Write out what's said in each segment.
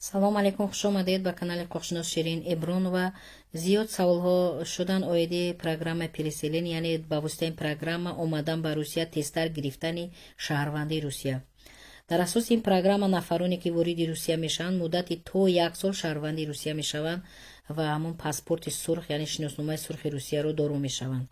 Салом алейкум, хуш омадед ба канали ҳуқуқшинос Ширин Эбронова. Зиёд саволҳо шудан оиди программаи переселение, яъне ба воситаи программа омадан ба Русия, тезтар гирифтани шаҳрвандии Русия. Дар асоси ин программа нафароне, ки вориди Русия мешаванд, муддати то як сол шаҳрванди Русия мешаванд ва ҳамон паспорти сурх, яъне шиносномаи сурхи Русияро доро мешаванд.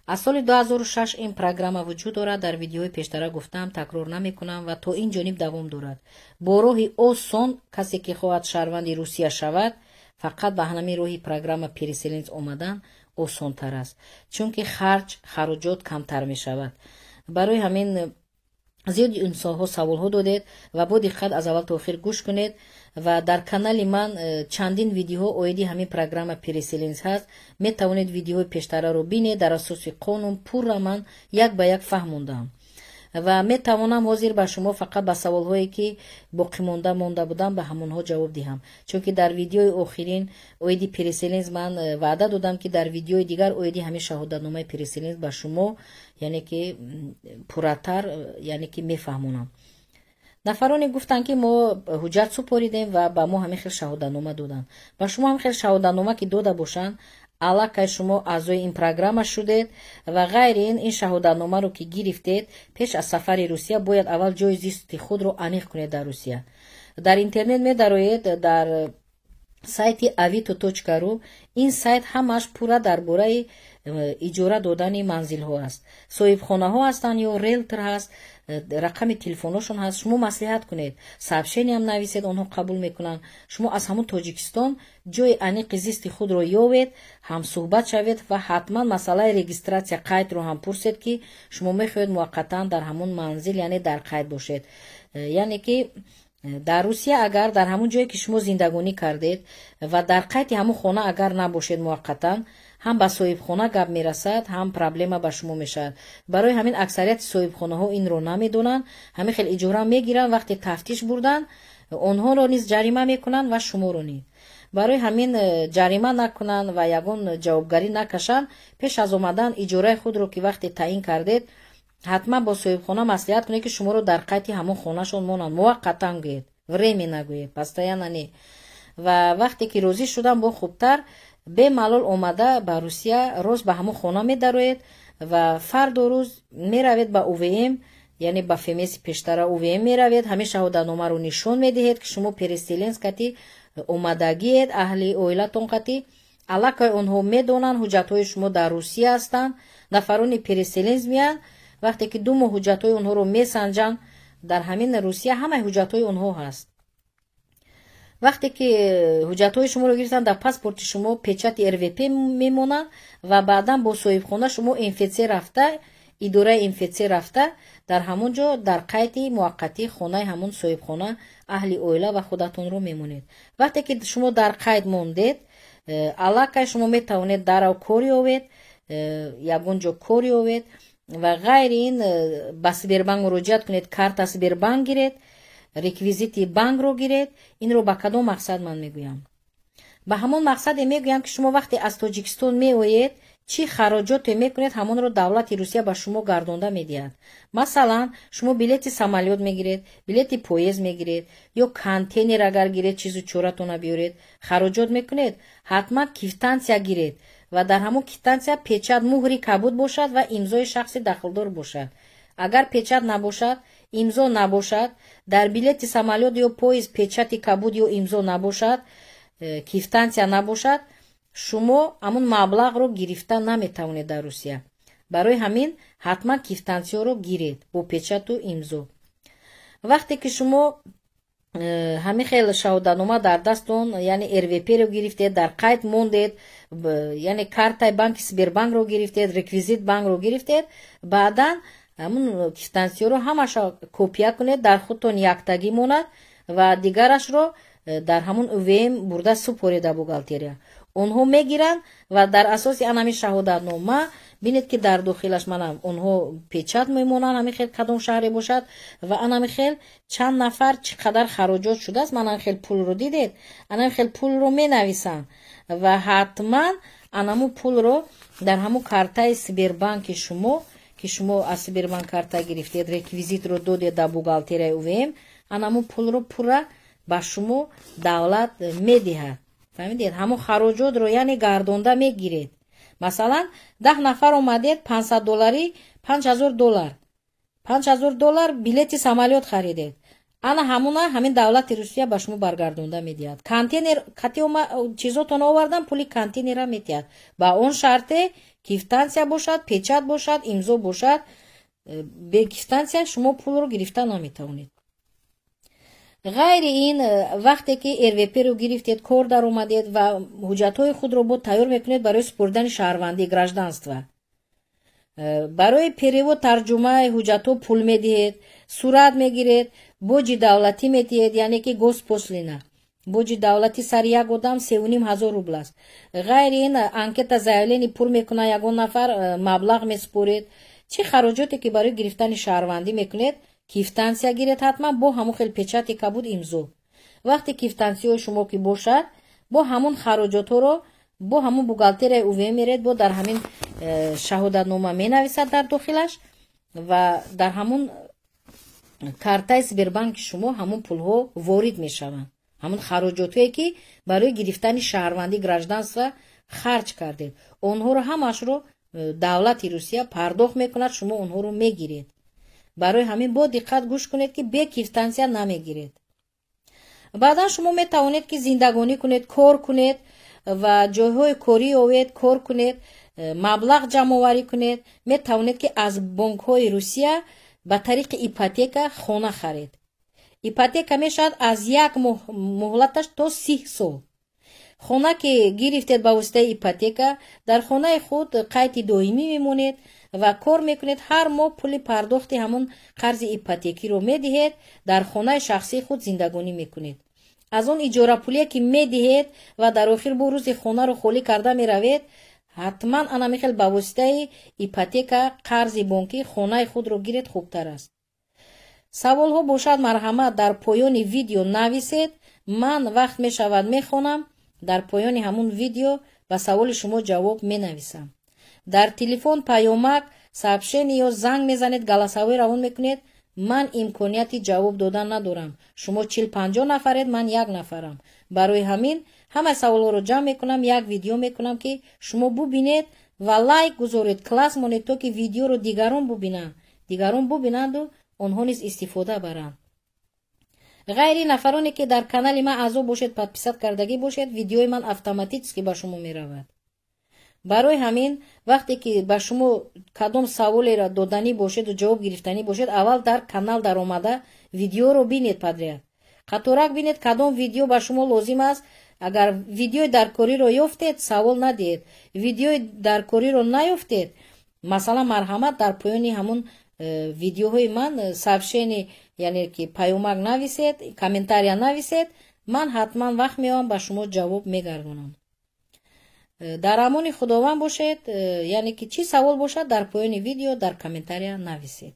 Аз соли 2006 ин программа вуҷуд дорад. Дар видеои пештара гуфтам, такрор намекунам, ва то ин ҷониб давом дорад. Бо роҳи осон касе, ки хоҳад шаҳрванди Русия шавад, фақат ба ҳамин роҳи программа переселенец омадан осонтар аст, чунки харҷ хароҷот камтар мешавад. Барои ҳамин зиёди инсонҳо саволҳо додед ва бо диққат аз аввал то охир гӯш кунед. Ва дар канали ман чандин видеоҳо оиди ҳамин программа переселенец ҳаст. Метавонед видеоҳои пештараро бинед. Дар асоси қонун пурра ман як ба як фаҳмондам ва метавонам ҳозир ба шумо фақат ба саволҳое, ки боқимонда монда будам, ба ҳамонҳо ҷавоб диҳам, чунки дар видеои охирин оиди переселенец ман ваъда додам, ки дар видеои дигар оиди ҳамин шаҳодатномаи переселенец ба шумо, яъне ки пурратар, яъне ки мефаҳмонам. Нафароне гуфтанд, ки мо ҳуҷҷат супоридем ва ба мо ҳамин хел шаҳодатнома доданд. Ба шумо ҳамин хел шаҳодатнома ки дода бошанд, аллакай шумо аъзои ин программа шудед. Ва ғайри ин, ин шаҳодатномаро ки гирифтед, пеш аз сафари Русия бояд аввал ҷои зисти худро аниқ кунед дар Русия. Дар интернет медароед, дар сайти avito.ru. Ин сайт ҳамааш пурра дар бораи иҷора додани манзилҳо аст. Соҳибхонаҳо ҳастанд ё риелтор ҳаст, рақами телефоношон ҳаст. Шумо маслиҳат кунед, сообщение ам нависед, онҳо қабул мекунанд. Шумо аз ҳамун Тоҷикистон ҷои аниқи зисти худро ёвед, ҳамсӯҳбат шавед ва ҳатман масъалаи регистрация, қайдро ҳам пурсед, ки шумо мехоҳед муваққатан дар ҳамун манзил, яъне дар қайд бошед. Яъне ки дар Русия агар дар ҳамун ҷое, ки шумо зиндагонӣ кардед, ва дар қайди ҳамун хона агар набошед муваққатан, ҳам ба соҳибхона гап мерасад, ҳам проблема ба шумо мешавад. Барои ҳамин аксарияти соҳибхонаҳо инро намедонанд, ҳамин хел иҷора мегиранд. Вақте тафтиш бурданд, онҳоро низ ҷарима мекунанд ва шуморо низ. Барои ҳамин ҷарима накунанд ва ягон ҷавобгарӣ накашанд, пеш аз омадан иҷораи худро, ки вақте таъин кардед, ҳатман бо соҳибхона маслиҳат кунед, ки шуморо дар қайди ҳамон хонашон монанд. Муваққатан гӯед, временно гӯед, постоянно не. Ва вақте ки розӣ шудам, бо хубтар бемалол омада ба Русия рост ба ҳамон хона медароед ва фардо рӯз меравед ба УВМ, яъне ба ФМС, пештара УВМ меравед, ҳамин шаҳодатномаро нишон медиҳед, ки шумо переселенец кати омадагиед, аҳли оилатон кати. Аллакай онҳо медонанд, ҳуҷҷатҳои шумо дар Русия ҳастанд. Нафарони переселенец меянд, вақте ки 2 моҳ ҳуҷҷатҳои онҳоро месанҷанд, дар ҳамин Русия ҳамаи ҳуҷҷатҳои онҳо ҳаст. Вақте ки ҳуҷҷатҳои шуморо гирифтанд, дар паспорти шумо печати РВП мемонад ва баъдан бо соҳибхона шумо МФЦ рафта, идораи МФЦ рафта, дар ҳамон ҷо дар қайди муваққатии хонаи ҳамон соҳибхона аҳли оила ва худатонро мемонед. Вақте ки шумо дар қайд мондед, аллакай шумо метавонед дарав кор ёвед, ягон ҷо кор ёвед. Ва ғайри ин ба Сбербанк муроҷиат кунед, карта Сбербанк гиред, реквизити банкро гиред. Инро ба кадом мақсад ман мегӯям? Ба ҳамон мақсаде мегӯям, ки шумо вақте аз Тоҷикистон меоед, чӣ хароҷоте мекунед, ҳамонро давлати Русия ба шумо гардонда медиҳад. Масалан, шумо билети самолёт мегиред, билети поезд мегиред ё контейнер агар гиред, чизу чоратона биёред, хароҷот мекунед, ҳатман квитансия гиред ва дар ҳамон квитансия печать, муҳри кабуд бошад ва имзои шахси дахлдор бошад. Агар печать набошад, имзо набошад, дар билети самолёт ё поезд печати кабуд ё имзо набошад, квитансия набошад, шумо ҳамун маблағро гирифта наметавонед дар Русия. Барои ҳамин ҳатман квитансияро гиред бо печату имзо. Вақте ки шумо ҳамин хел шаҳодатнома дар дастон, яъне РВП-ро гирифтед, дар қайд мондед, яъне картаи банки Сбербанкро гирифтед, реквизит банкро гирифтед, баъдан ҳамун квитансияро ҳамаша копия кунед, дар худтон яктагӣ монад ва дигарашро дар ҳамун УВМ бурда супоред, дар бухгалтерия онҳо мегиранд ва дар асоси ан ҳамин шаҳодатнома бинед, ки дар дохилаш мана онҳо печать мемонанд, ҳамин хел кадом шаҳре бошад ва ан ҳамин хел чанд нафар, чӣ қадар хароҷот шудааст. Ман ҳамин хел пулро дидед, ан ҳамин хел пулро менависанд ва ҳатман анамун пулро дар ҳамун картаи Сбербанки шумо, ки шумо аз Сбербанк карта гирифтед, реквизитро додед дар бухгалтерияи УВМ, анамун пулро пурра. Ба шумо давлат медиҳад, фаҳмидед? Ҳамон хароҷотро, яъне, гардонда мегиред. Масалан, 10 нафар омадед, 500 долларӣ, 5000 доллар, 5000 доллар билети самолёт харидед, ана ҳамуна ҳамин давлати Русия ба шумо баргардонда медиҳад. Контейнер кати чизотон овардан, пули контейнера медиҳад, ба он шарте квитансия бошад, печать бошад, имзо бошад. Бе квитансия шумо пулро гирифта наметавонед. Ғайри ин, вақте ки РВП-ро гирифтед, кор даромадед ва ҳуҷҷатҳои худро бо тайёр мекунед барои супурдани шаҳрвандӣ, гражданство, барои перевод, тарҷумаи ҳуҷҷатҳо пул медиҳед, сурат мегиред, боҷи давлатӣ медиҳед, яъне ки госпошлина. Боҷи давлатӣ сари як одам 3500 рубл аст. Ғайри ин, анкета, заявление пур мекунад ягон нафар, маблағ месупоред. Чӣ хароҷоте ки барои гирифтани шаҳрвандӣ мекунед, квитансия гиред ҳатман, бо ҳамон хел печати кабуд, имзо. Вақте квитансияҳои шумо ки бошад, бо ҳамон хароҷотҳоро бо ҳамон бухгалтерияи УВМ меред, бо дар ҳамин шаҳодатнома менависад дар дохилаш ва дар ҳамон картаи Сбербанки шумо ҳамон пулҳо ворид мешаванд. Ҳамон хароҷотҳое ки барои гирифтани шаҳрвандӣ, гражданство харҷ кардед, онҳоро ҳамашро давлати Русия пардохт мекунад, шумо онҳоро мегиред. Барои ҳамин бо диққат гӯш кунед, ки бе квитансия намегиред. Баъдан шумо метавонед, ки зиндагонӣ кунед, кор кунед ва ҷойҳои корӣ овед, кор кунед, маблағ ҷамъоварӣ кунед. Метавонед, ки аз бонкҳои Русия ба тариқи ипотека хона харед. Ипотека мешавад аз як моҳ муҳлаташ то 30 сол. Хона ки гирифтед ба воситаи ипотека, дар хонаи худ қайди доимӣ мемонед ва кор мекунед. Ҳар моҳ пули пардохти ҳамон қарзи ипотекиро медиҳед, дар хонаи шахсии худ зиндагонӣ мекунед. Аз он иҷорапулие ки медиҳед ва дар охир бо рӯзи хонаро холӣ карда меравед, ҳатман ана михел ба воситаи ипотека, қарзи бонкӣ хонаи худро гиред, хубтар аст. Саволҳо бошад, марҳамат, дар поёни видео нависед. Ман вақт мешавад, мехонам, дар поёни ҳамун видео ба саволи шумо ҷавоб менависам. Дар телефон паёмак, сообщение ё занг мезанед, голосовой равон мекунед, ман имконияти ҷавоб додан надорам. Шумо 40-50 нафаред, ман як нафарам. Барои ҳамин ҳамаи саволҳоро ҷамъ мекунам, як видео мекунам, ки шумо бубинед ва лайк гузоред, класс монед, то ки видеоро дигарон бубинанд, дигарон бубинанду онҳо низ истифода баранд. Ғайри нафароне ки дар канали ман аъзо бошед, подписать кардагӣ бошед, видеои ман автоматически ба шумо меравад. Барои ҳамин, вақте ки ба шумо кадом саволеро доданӣ бошеду ҷавоб гирифтанӣ бошед, аввал дар канал даромада видеоро бинед, подряд, қаторак бинед, кадом видео ба шумо лозим аст. Агар видеои даркориро ёфтед, савол надиҳед. Видеои даркориро наёфтед, масалан, марҳамат, дар поёни ҳамун видеоҳои ман сообщение, яъне ки паёмак нависед, комментария нависед, ман ҳатман вақт меоям, ба шумо ҷавоб мегардонам. Дар амони Худованд бошед. Яъне ки чӣ савол бошад, дар поёни видео дар комментария нависед.